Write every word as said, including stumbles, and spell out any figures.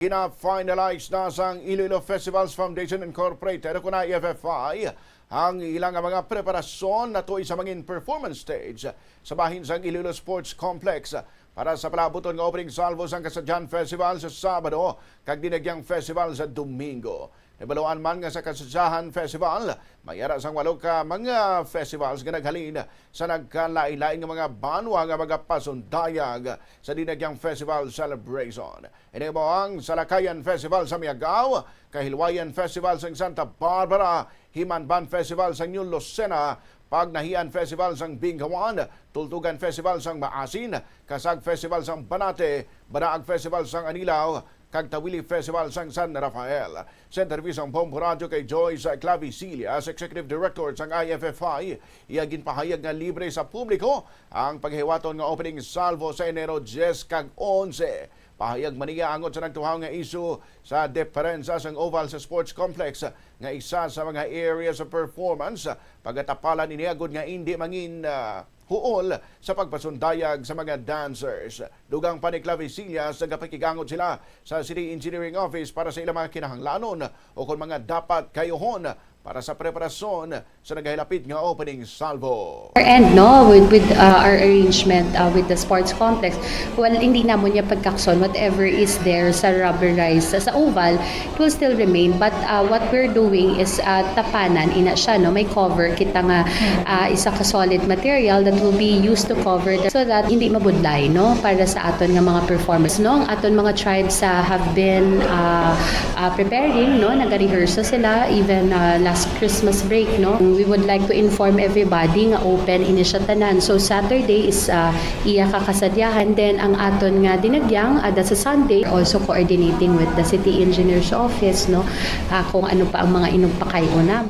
Gina-finalize na sang Iloilo Festivals Foundation Incorporated, o kon I F F I, ang ila nga mga preparasyon natuoy sa mangin performance stage sa bahin sang Iloilo Sports Complex para sa palaabuton nga opening salvo sang Kasadyahan Festival sa Sabado kag Dinagyang Festival sa Domingo. Nabaluan man nga sa Kasadyahan Festival, may ara sang walo ka mga festivals nga naghalin sa nagkalain-lain nga mga banwa nga magapasundayag sa Dinagyang Festival Celebration. Ini mo ang Salakayan Festival sa Miagao, Kahilwayan Festival sang Santa Barbara, Himanban Festival sang New Lucena, Pagnahian Festival sang Bingawan, Tultugan Festival sang Maasin, Kasag Festival sang Banate, Banaag Festival sang Anilao, kag Tawili Festival sang San Rafael. Sa interview sang Bombo Radyo kay Joyce Clavicillas, Executive Director sang I F F I, iya ginpahayag nga libre sa publiko ang paghiwaton nga opening salvo sa Enero diyes kag onse. Pahayag man niya angot sa nagtuhaw nga isyu sa deperensa sang oval sa sports complex nga isa sa mga areas of performance, pagatapalan ini agud nga indi mangin, ah, huol sa pagpasundayag sa mga dancers. Dugang pa ni Clavicillas, nagapakigangot sila sa City Engineering Office para sa ilang mga kinahanglanon o kon mga dapat kayuhon para sa preparasyon sa nagahilapit nga opening salvo. Our end, no, with, with uh, our arrangement uh, with the sports complex, well, hindi namon niya pagkakson whatever is there sa rubberized sa, sa oval, it will still remain. But uh, what we're doing is uh, tapanan, ina siya, no, may cover kita nga uh, isa ka solid material that will be used to cover the, so that hindi mabudlay, no, para sa aton nga mga performance, no. Ang aton mga tribes uh, have been uh, uh, preparing, no, nag-rehearse sila even uh, last Christmas break, no. We would like to inform everybody nga open ini siya tanan. So Saturday is uh, iya ka kasadyahan. Then ang aton nga dinagyang ada sa Sunday, also coordinating with the city engineer's office, no, uh, kung ano pa ang mga inugpakay-on na.